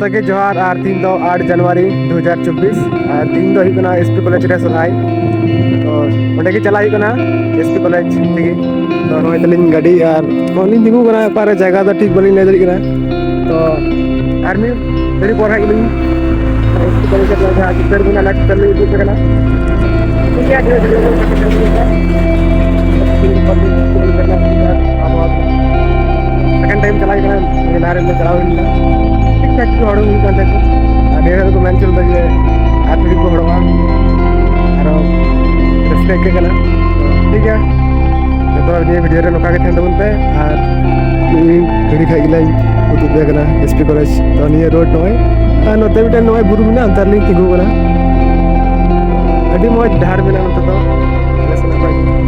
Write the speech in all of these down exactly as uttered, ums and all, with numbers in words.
ᱡᱚᱛᱚ ᱜᱮ ᱡᱚᱦᱟᱨ᱾ ᱟᱨ ᱛᱤᱦᱤᱧ ᱫᱚ ᱟᱴ ᱡᱟᱱᱩᱣᱟᱨᱤ ᱫᱩ ᱦᱟᱡᱟᱨ ᱪᱚᱵᱵᱤᱥ, ᱟᱨ ᱛᱤᱦᱤᱧ ᱫᱚ ᱦᱩᱭᱩᱜ ᱠᱟᱱᱟ ᱮᱥ ᱯᱤ ᱠᱚᱞᱮᱡᱽ ᱨᱮ ᱥᱚᱨᱦᱟᱭ᱾ ᱛᱚ ᱚᱸᱰᱮ ᱜᱮ ᱪᱟᱞᱟᱜ ᱦᱩᱭᱩᱜ ᱠᱟᱱᱟ, ᱮᱥ ᱯᱤ ᱠᱚᱞᱮᱡᱽ ᱛᱮᱜᱮ᱾ ᱛᱚ ᱱᱚᱜᱼᱚᱭ ᱛᱟᱹᱞᱤᱧ ᱜᱟᱹᱰᱤ, ᱟᱨ ᱱᱚᱜᱼᱚᱭ ᱞᱤᱧ ᱛᱤᱸᱜᱩ ᱠᱟᱱᱟ, ᱚᱠᱟᱨᱮ ᱡᱟᱭᱜᱟ ᱫᱚ ᱴᱷᱤᱠ ᱵᱟᱹᱞᱤᱧ ᱞᱟᱹᱭ ᱫᱟᱲᱮᱭᱟᱜ ᱠᱟᱱᱟ᱾ ᱛᱚ ᱟᱨ ᱢᱤᱫ ᱜᱷᱟᱹᱲᱤ ᱯᱚᱨ ᱦᱟᱸᱜ ᱜᱮᱞᱤᱧ ᱮᱥ ᱯᱤ ᱠᱚᱞᱮᱡᱽ ᱨᱮ ᱪᱤᱛᱟᱹᱨ ᱢᱮᱱᱟᱜᱼᱟ, ᱚᱱᱟ ᱪᱤᱛᱟᱹᱨ ᱞᱤᱧ ᱩᱫᱩᱜ ᱟᱯᱮ ᱠᱟᱱᱟ᱾ ᱴᱷᱤᱠ ᱜᱮᱭᱟ, ᱟᱹᱰᱤ ᱟᱹᱰᱤ ᱟᱹᱰᱤ ᱟᱹᱰᱤ ᱟᱹᱰᱤ ᱟᱹᱰᱤ ᱟᱹᱰᱤ ᱟᱹᱰᱤ ᱥᱮᱠᱮᱱᱰ ᱴᱟᱭᱤᱢ ᱪᱟᱞᱟᱣ ᱦᱩᱭ ᱠᱟᱱᱟ, ᱱᱤᱭᱟᱹ ᱞᱟᱦᱟ ᱨᱮ ᱪᱟᱞᱟᱣ ᱦᱩᱭ ᱞᱮᱱᱟ᱾ ᱴᱷᱤᱠ ᱴᱷᱟᱠ ᱜᱮ ᱦᱚᱲ ᱦᱩᱭᱩᱜ ᱠᱟᱱ ᱛᱟᱦᱮᱸ ᱠᱚ᱾ ᱟᱨ ᱱᱤᱭᱟᱹ ᱫᱷᱟᱣ ᱫᱚᱠᱚ ᱢᱮᱱ ᱦᱚᱪᱚ ᱞᱮᱫᱟ ᱡᱮ ᱟᱨ ᱛᱷᱚᱲᱤ ᱠᱚ ᱦᱚᱲᱚᱜᱼᱟ᱾ ᱟᱨᱚ ᱨᱟᱹᱥᱠᱟᱹ ᱟᱹᱭᱠᱟᱹᱜ ᱠᱟᱱᱟ᱾ ᱛᱚ ᱴᱷᱤᱠ ᱜᱮᱭᱟ, ᱡᱚᱛᱚ ᱦᱚᱲ ᱱᱤᱭᱟᱹ ᱵᱷᱤᱰᱤᱭᱳ ᱨᱮ ᱱᱚᱝᱠᱟ ᱜᱮ ᱛᱟᱦᱮᱱ ᱛᱟᱵᱚᱱ ᱯᱮ᱾ ᱟᱨ ᱤᱧ ᱜᱷᱟᱹᱲᱤ ᱠᱷᱟᱡ ᱜᱮᱞᱟᱧ ᱩᱫᱩᱜ ᱯᱮ ᱠᱟᱱᱟ ᱮᱥ ᱯᱤ ᱠᱚᱞᱮᱡᱽ᱾ ᱛᱚ ᱱᱤᱭᱟᱹ ᱨᱳᱰ ᱱᱚᱜᱼᱚᱭ, ᱟᱨ ᱱᱚᱛᱮ ᱢᱤᱫᱴᱮᱱ ᱱᱚᱜᱼᱚᱭ ᱵᱩᱨᱩ ᱢᱮᱱᱟᱜᱼᱟ, ᱚᱱᱛᱮ ᱨᱮᱞᱤᱧ ᱛᱤᱸᱜᱩ ᱠᱟᱱᱟ᱾ ᱟᱹᱰᱤ ᱢᱚᱡᱽ ᱰᱟᱦᱟᱨ ᱢᱮᱱᱟᱜᱼᱟ ᱱᱚᱛᱮ ᱫᱚ᱾ ᱟᱞᱮ ᱥᱮᱱᱟᱜ ᱠᱷᱚᱡ ᱜᱮ᱾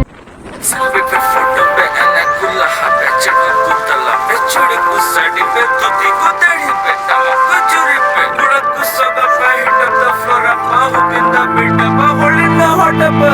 Selfie pe photo pe ana kula ha pe chakha kutala pe churi kusadi pe tuti kudari pe tama pe churi pe kura kusoga pe hita ta flora pa hubinda bita pa holina hota pa.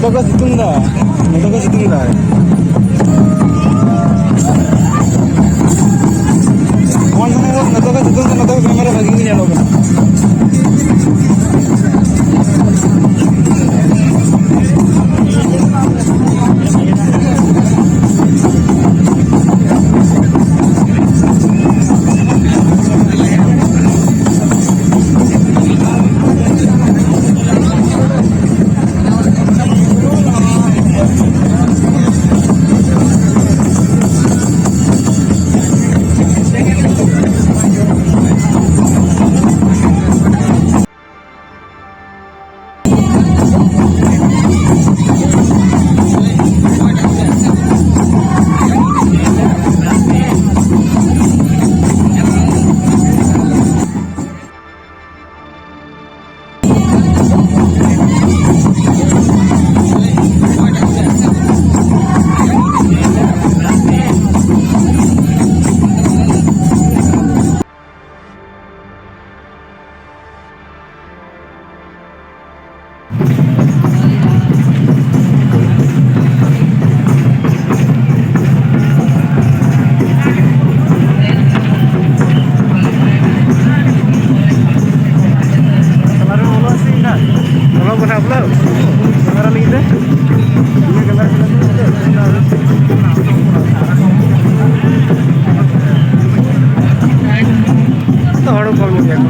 ᱱᱚᱛᱮ ᱠᱚ ᱥᱤᱛᱩᱝ ᱫᱟ, ᱱᱚᱛᱮ ᱠᱚ ᱥᱤᱛᱩᱝ ᱫᱟ᱾ ᱱᱚᱜᱼᱚᱭ ᱡᱮᱢᱚᱱ ᱱᱚᱛᱮ ᱠᱚ ᱥᱤᱛᱩᱝ ᱫᱟ, ᱱᱚᱛᱮ ᱠᱚ ᱠᱮᱢᱮᱨᱟ ᱵᱷᱟᱜᱤ ᱜᱮ ᱧᱮᱞᱚᱜ ᱠᱟᱱᱟ᱾ ᱡᱚᱛᱚ ᱦᱚᱲ ᱠᱚ ᱠᱚᱢ ᱧᱚᱜ ᱜᱮᱭᱟ ᱠᱚ᱾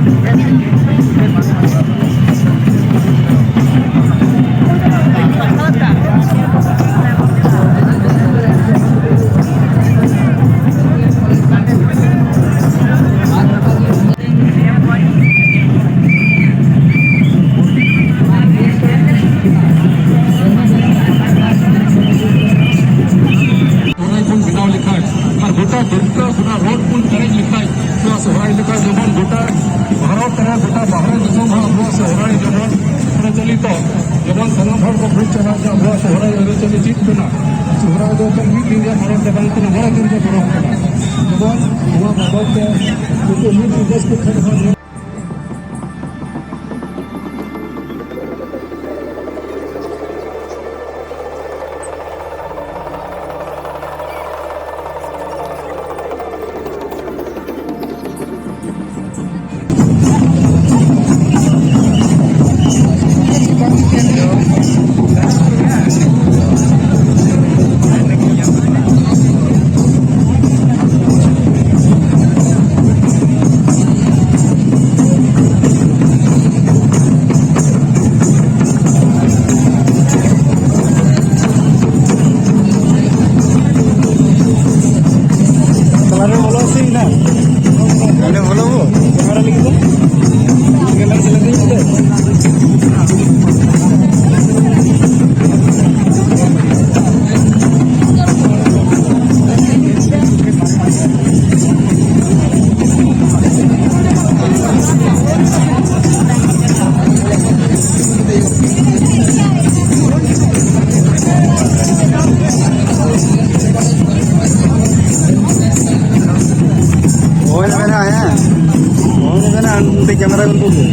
ᱚᱱᱟ ᱵᱚᱱ ᱵᱮᱱᱟᱣ ᱞᱮᱠᱷᱟᱱ ᱟᱨ ᱜᱚᱴᱟ ᱫᱩᱨᱜᱟ ᱚᱱᱟ ᱨᱳᱰ ᱵᱚᱱ ᱯᱮᱨᱮᱡ ᱞᱮᱠᱷᱟᱱ, ᱱᱚᱣᱟ ᱥᱚᱦᱨᱟᱭ ᱞᱮᱠᱟ ᱡᱮᱢᱚᱱ ᱜᱚᱴᱟ ᱵᱷᱟᱨᱚᱛ ᱨᱮ, ᱜᱚᱴᱟ ᱵᱟᱦᱨᱮ ᱫᱤᱥᱚᱢ ᱦᱚᱸ ᱟᱵᱚᱣᱟᱜ ᱥᱚᱦᱨᱟᱭ ᱡᱮᱢᱚᱱ ᱯᱨᱚᱪᱚᱞᱤᱛᱚ, ᱡᱮᱢᱚᱱ ᱥᱟᱱᱟᱢ ᱦᱚᱲ ᱠᱚ ᱵᱩᱡᱽ ᱪᱟᱵᱟ ᱡᱮ ᱟᱵᱚᱣᱟᱜ ᱥᱚᱦᱨᱟᱭ ᱟᱹᱨᱤᱪᱟᱹᱞᱤ ᱪᱮᱫ ᱠᱟᱱᱟ᱾ ᱥᱚᱦᱨᱟᱭ ᱫᱚ ᱮᱠᱮᱱ ᱢᱤᱫ ᱫᱤᱱ ᱨᱮᱭᱟᱜ ᱯᱚᱨᱚᱵᱽ ᱫᱚ ᱵᱟᱝ ᱠᱟᱱᱟ, ᱢᱚᱬᱮ ᱫᱤᱱ ᱨᱮᱭᱟᱜ ᱯᱚᱨᱚᱵᱽ ᱠᱟᱱᱟ᱾ ᱡᱮᱢᱚᱱ ᱱᱚᱣᱟ ᱵᱟᱵᱚᱫ ᱛᱮ ᱱᱩᱠᱩ ᱢᱤᱫ ᱫᱤᱵᱚᱥ ᱠᱚ ᱴᱷᱮᱱ ᱦᱚᱸ ᱠᱮᱢᱮᱨᱟ ᱢᱮᱱ ᱠᱚᱜᱮ᱾